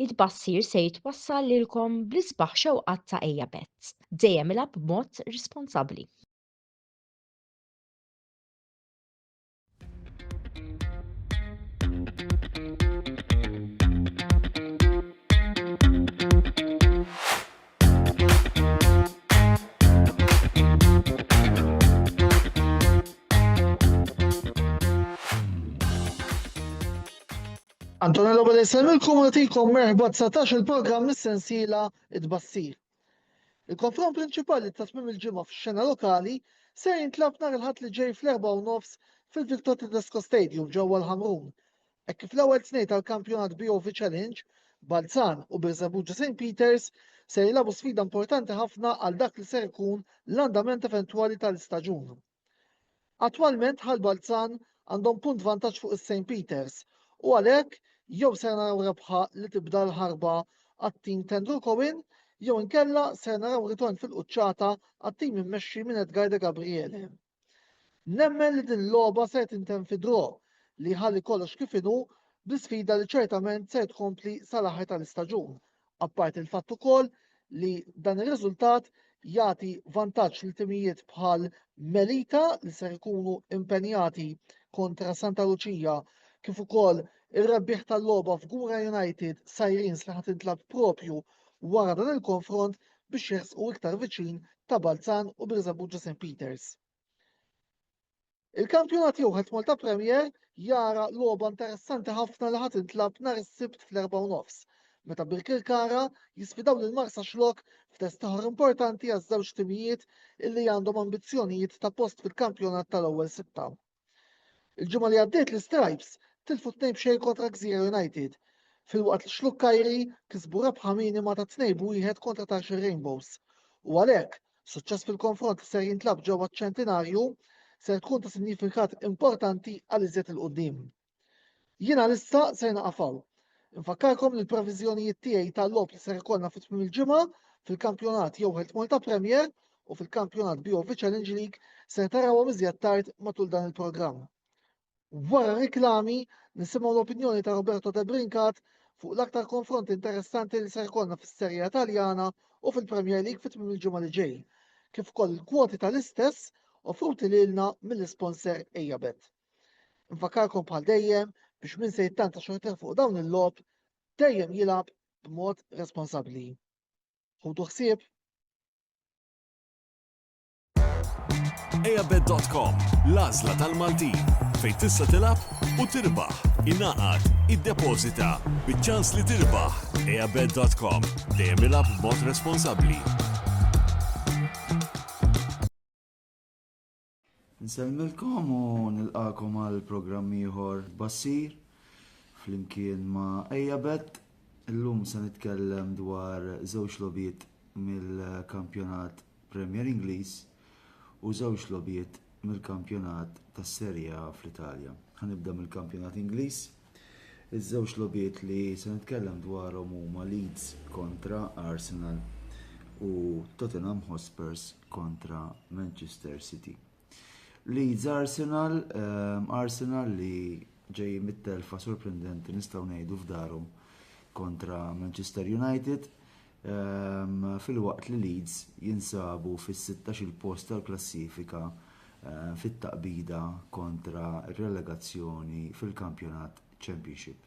It-tbassir se jitwassal lilkom bl-isbaħ xewqat ta' Ejja Bet. Dejjem ilgħab b'mod responsabbli. Antonello Bale jsellmilkom u nagħtikom merħba 19 il-programm mis-sensiela It-Tbassir. Il-konfront prinċipali ta' tmiem il-ġimgħa fix-xena lokali ser jintlagħab nhar il-Ħadd li ġej fl-4 u nofs fil-Victor Tedesco Stadium ġewwa l-Ħamrun. Hekk kif l-ewwel tnejn tal-kampjonat BOV Challenge, Balzan u Birżebbuġa St Peters ser jilagħbu sfida importanti ħafna għal dak li ser ikun l-andament eventwali tal-istaġun. Attwalment Ħal Balzan għandhom punt vantaġġ fuq is-St Peters u għalhekk jew ser naraw rebħa li tibda l-ħarba għat-tim t'Andrew Cohen jew inkella ser naraw ritorn fil-quċċata għat-tim immexxi minn Edgar De Gabriele. Nemmen li din il-logħba ser tintemm fi draw li jħalli kollox kif inhu bi sfida li ċertament ser tkompli sal-aħħar tal-istaġun Apparti l-fatt ukoll li dan ir-riżultat jagħti vantaġġ lil timijiet bħal Melita li ser ikunu impenjati kontra Santa Lucia kif ukoll ir-rebbieħ tal-logħba f'Gura United Sirens li ħa tintlagħab propju wara dan il-konfront biex jersqu iktar viċin ta' Balzan u Birżebbuġa St Peters. Il-kampjonat Joħed Malta Premier jara logħba interessanti ħafna li ħa tintlagħab nhar is-Sibt fl-4 u nofs, meta Birkirkara jisfidaw lil Marsaxlokk f'test ieħor importanti għaż-żewġ timijiet illi għandhom ambizzjonijiet ta' post fil-kampjonat tal-ewwel sitta. Il-ġimgħa li għaddiet l-Istripes tilfu 2 b'xejn kontra Gżira United, filwaqt li Xlukkajri kisbu rebħa minima ta' 2 b'wieħed kontra Tarxien Rainbows u għalhekk Suċċess fil-konfront li ser jintlagħab ġewwa ċ-Ċentinarju ser tkun ta' sinjifikat importanti għal iżjed 'il quddiem. Jien għalissa ser naqaf hawn. Infakkarkom li l-previżjonijiet tiegħi tal-logħob li ser ikollna fi tmiem il-ġimgħa fil-kampjonat jew Health Malta Premier u fil-kampjonat BOV Challenge League ser tarawhom iżjed tard matul dan il-programm. Wara r-riklami, nisimgħu l-opinjoni ta' Roberto Debrincat fuq l-aktar konfronti interessanti li ser ikollna fis-Serie A Taljana u fil-Premier League fi tmiem il-ġimgħa li ġej, kif ukoll il-kwoti tal-istess offruti lilna mill-isponsor Ejjabet. Infakkarkom bħal dejjem biex min se jittanta xortih fuq dawn il-logħob dejjem jilgħab b'mod responsabbli. Ħudu ħsieb! Eabet.com, l-għażla tal-Maltin, fejn tista' tilgħab u tirbaħ. Ingħaqad, iddepożita, biċ-ċans li tirbaħ. Eabet.com, dejjem ilgħab b'mod responsabbli. Nsellmilkom u nilqakom għal programm ieħor Bassir flimkien ma' Ejjabet. Illum se nitkellem dwar żewġ logħbiet mill-kampjonat Premier Ingliż u żewġ logħbiet mill-kampjonat tas-Serie A fl-Italja. Ħa nibda mill-kampjonat Ingliż. Iż-żewġ logħbiet li se nitkellem dwarhom huma Leeds kontra Arsenal u Tottenham Hotspurs kontra Manchester City. Leeds Arsenal, ehm, Arsenal li ġejjin mit-telfa sorprendenti nistgħu ngħidu f'darhom kontra Manchester United ehm, filwaqt li Leeds jinsabu fis-16 il post tal-klassifika ehm, fit-taqbida kontra r-relegazzjoni fil-kampjonat Championship.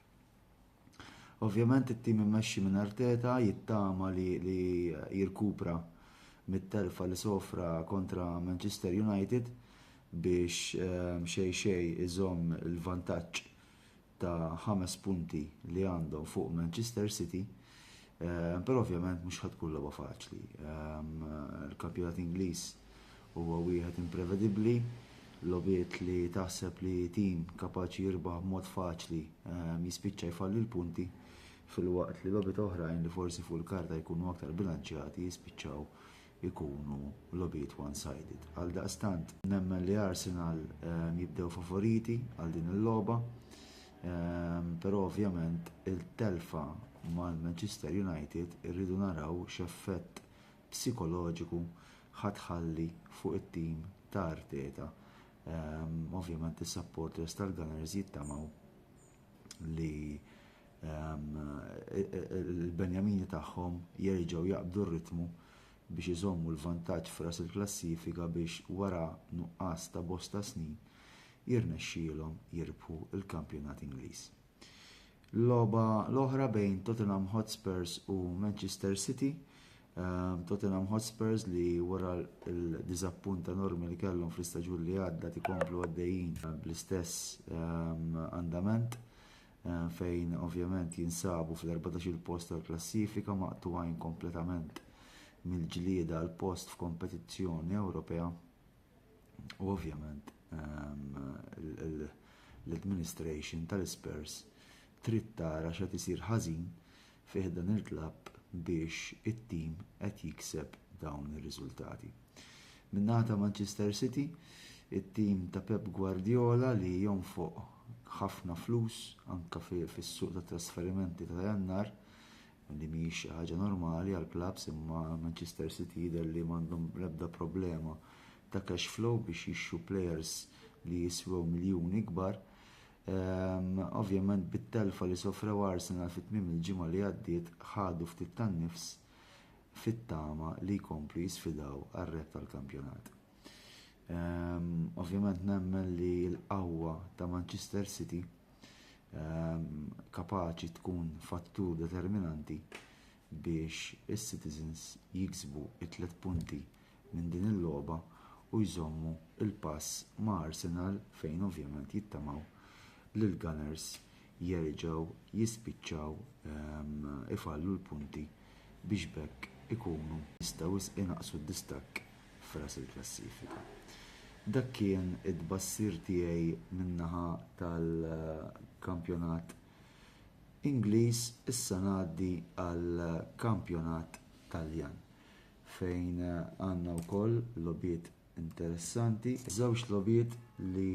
Ovvjament it-tim immexxi minn Arteta jittama li, li jirkupra mit-telfa li sofra kontra Manchester United biex ehm, xej xej iżomm il-vantaġġ ta' ħames punti li għandhom fuq Manchester City. Ehm, però ovvjament mhux ħa tkun logħba faċli. Ehm, il-kampjonat Ingliż Huwa wieħed imprevedibbli, logħbiet li taħseb li tim kapaċi jirbaħ b'mod faċli jispiċċa jfalli l-punti filwaqt li logħbiet oħrajn li forsi fuq il-karta jkunu aktar bilanċjati jispiċċaw ikunu logħbiet one-sided. Għaldaqstant nemmen li Arsenal jibdew favoriti għal din il-logħba, però ovvjament il-telfa mal-Manchester United irridu naraw x'effett psikoloġiku ħa tħalli fuq it-tim ta' Arteta. Ovvjament is-supporters tal-Gunners jittamaw li. Il-benjamini tagħhom jerġgħu jaqbdu r-ritmu biex iżommu l-vantaġġ f'ras il-klassifika biex wara nuqqas ta' bosta snin jirnexxielhom jirbħu l-kampjonat Ingliż. Logħba l-oħra bejn Tottenham Hotspurs u Manchester City. Tottenham Hotspurs li wara l-diżappunt enormi li kellhom fl-istaġun li għadda tikomplu għaddejjin bl-istess andament fejn ovvjament jinsabu fl-14 il post tal-klassifika maqtugħin kompletament mill-ġlieda għal post f'kompetizzjoni Ewropea u ovvjament l-administration tal-Spurs trid tara x'qed isir ħażin fih dan il-klabb biex it-tim qed jikseb dawn ir-riżultati. Min-naħa ta' Manchester City, it-tim ta' Pep Guardiola li jonfoq ħafna flus anke fis-suq tat trasferimenti ta' Jannar, li mhijiex xi ħaġa normali għal clubs imma Manchester City jidher li m'għandhom l-ebda problema ta' cash flow biex jixtru players li jiswew miljuni kbar. Ovvjament bit-telfa li sofrew Arsenal fi tmiem il-ġimgħa li għaddiet ħadu ftit tan-nifs fit-tama li jkomplu jisfidaw għar-rebħ tal-kampjonat. Ovvjament nemmen li l-qawwa ta' Manchester City kapaċi tkun fattur determinanti biex is-Citizens jiksbu it-tlet punti minn din il-logħba u jżommu l-pass ma' Arsenal fejn ovvjament jittamaw li l-Gunners jerġgħu jispiċċaw ifallu l-punti biex b'hekk ikunu jistgħu inaqqsu d-distakk f'ras il-klassifika. Dak kien it-tbassir tiegħi min-naħa tal-kampjonat Ingliż, issa ngħaddi għall-kampjonat Taljan fejn għandna wkoll logħbiet interessanti. Żewġ logħbiet li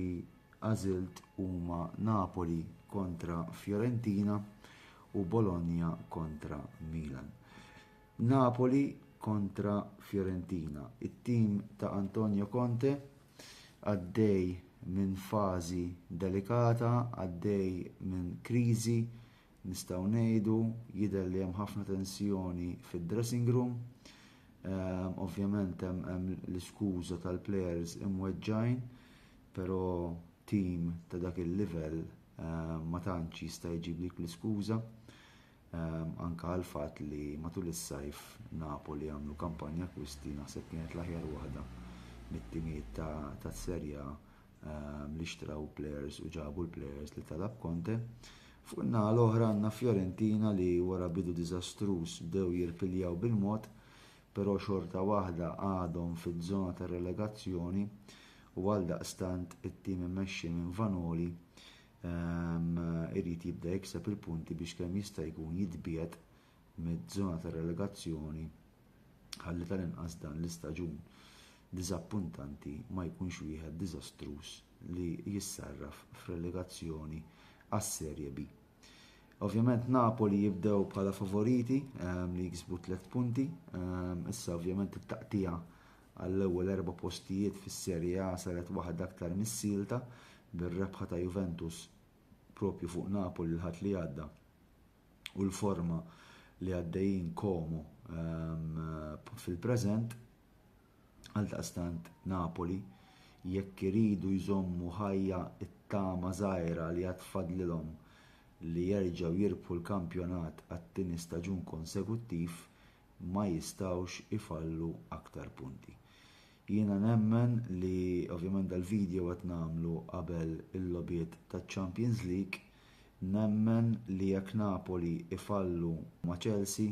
għażilt huma Napoli kontra Fiorentina u Bologna kontra Milan. Napoli kontra Fiorentina. It-tim ta' Antonio Conte għaddej minn fażi delikata, għaddej minn kriżi nistgħu ngħidu, jidher li hemm ħafna tensjoni fid-dressing room. Ovvjament hemm l-iskuża tal-players imweġġgħin, però tim ta' dak il-livell ma tantx jista' jġib dik l-iskuża. Anke għall-fatt li matul is-sajf Napoli għamlu kampanja akkwisti naħseb kienet l-aħjar waħda mit-timijiet tas-Serie A li xtraw players u ġabu l-players li talab Conte. Fuq in-naħa l-oħra għandna Fiorentina li wara bidu diżastruż bdew jirpiljaw bil-mod, però xorta waħda għadhom fiż-żona tar-relegazzjoni u għaldaqstant it-tim immexxi minn Vanoli irid jibda jikseb il-punti biex kemm jista' jkun jitbiegħed miż-żona ta' relegazzjoni ħalli tal-inqas dan l-istaġun diżappuntanti ma jkunx wieħed diżastruż li jissarraf f'relegazzjoni għas-Serie B. Ovvjament Napoli jibdew bħala favoriti li jiksbu tlet punti, issa ovvjament it-taqtija għall-ewwel erba' postijiet fis-Serie A saret waħda aktar missielta bir-rebħa ta' Juventus propju fuq Napoli l-Ħadd li għadda u l-forma li għaddejjin Como fil-preżent. Għaldaqstant Napoli jekk iridu jżommu ħajja t-tama żgħira li għad fadlilhom li jerġgħu jirbħu l-kampjonat għat-tieni staġun konsekuttiv ma jistgħux ifallu aktar punti. Jiena nemmen li ovvjament dal-video qed nagħmlu qabel il-logħbiet taċ-Champions League, nemmen li jekk Napoli ifallu ma' Chelsea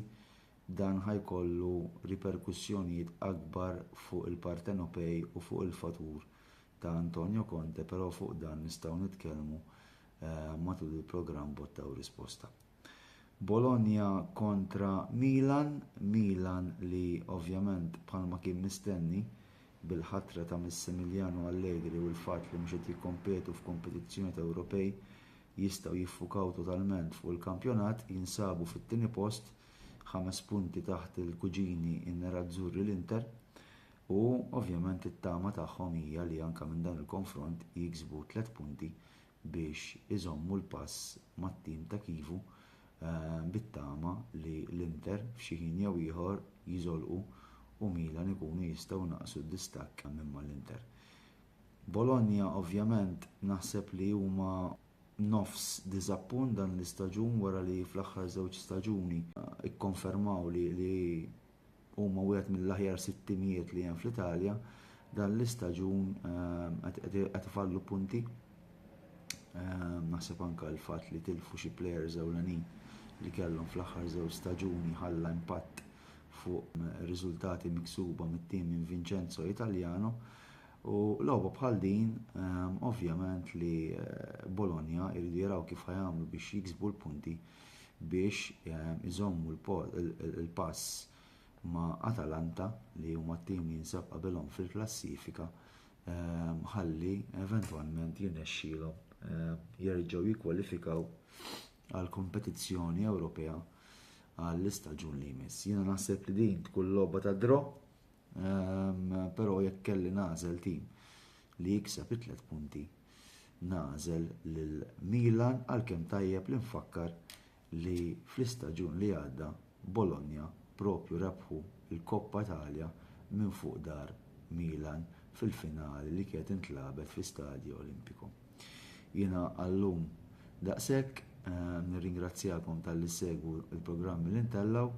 dan ħa jkollu riperkussjonijiet akbar fuq il-Partenopei u fuq il-futur ta' Antonio Conte, però fuq dan nistgħu nitkellmu matul il-programm Botta u Risposta. Bologna kontra Milan, Milan li ovvjament bħalma kien mistenni bil-ħatra ta' Massimiliano Allegri u l-fatt li mhux qed jikkompetu f'kompetizzjonijiet Ewropej jistgħu jiffukaw totalment fuq il-kampjonat, jinsabu fit-tieni post, ħames punti taħt il-kuġini n-Nerazzurri l-Inter u ovvjament it-tama tagħhom hija li anke minn dan il-konfront jiksbu tliet punti biex iżommu l-pass mat-tim ta' Kivu. Bit-tama li l-Inter f'xi ħin jew ieħor jiżolqu u Milan ikunu jistgħu jnaqqsu d-distakk minn mal-Inter. Bologna ovvjament naħseb li huma nofs diżappunt dan l-istaġun wara li fl-aħħar żewġ staġuni kkonfermaw li li huma wieħed mill-aħjar sitt timijiet li hemm fl-Italja, dan l-istaġun qed ifallu punti. Naħseb anke l-fatt li tilfu xi players ewlenin li kellhom fl-aħħar żewġ staġuni ħalla impatt fuq ir-riżultati miksuba mit-tim minn Vincenzo Italiano. U logħba bħal din, ovvjament li Bologna jridu jaraw kif ħa jagħmlu biex jiksbu l-punti biex iżommu l-pass ma' Atalanta li huma t-tim li jinsab qabilhom fil-klassifika ħalli eventwalment jirnexxielhom jerġgħu jikkwalifikaw għal kompetizzjoni Ewropea għall-istaġun li jmiss. Jiena naħseb li din tkun logħba ta' draw Però jekk kelli nagħżel tim li jikseb it-tlet punti, nagħżel lil Milan għalkemm tajjeb li nfakkar li fl-istaġun li għadda Bologna propju rebħu l-Coppa Italia minn fuq dar Milan fil-finali li kienet intlagħbet fi Stadio Olimpico. Jiena għallum daqshekk, nirringrazzjakom talli ssegwu l-programmi li ntellgħu.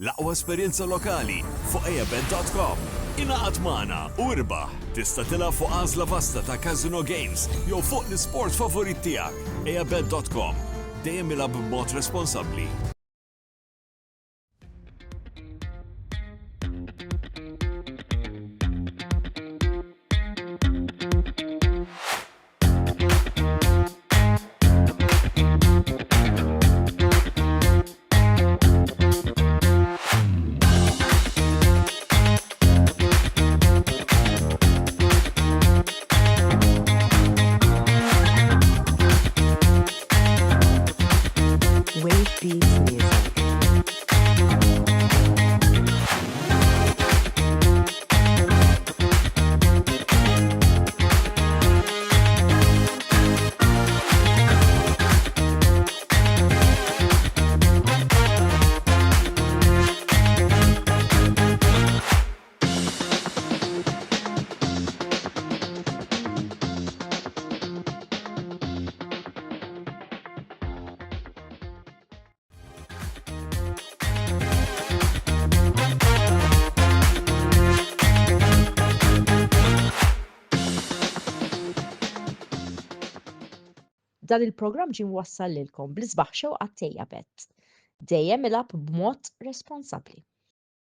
L-aqwa esperjenza lokali fuq ejabet.com. Ingħaqad magħna u irbaħ! Tista' tilgħab fuq għażla vasta ta' casino games jew fuq l-isport favorit tiegħek. Ejabet.com. Dejjem ilgħab b'mod responsabbli. Wave Beats Music. Dan il-programm ġie mwassal lilkom bl-isbaħ xewqat t'Ejja Bet. Dejjem ilgħab b'mod responsabbli.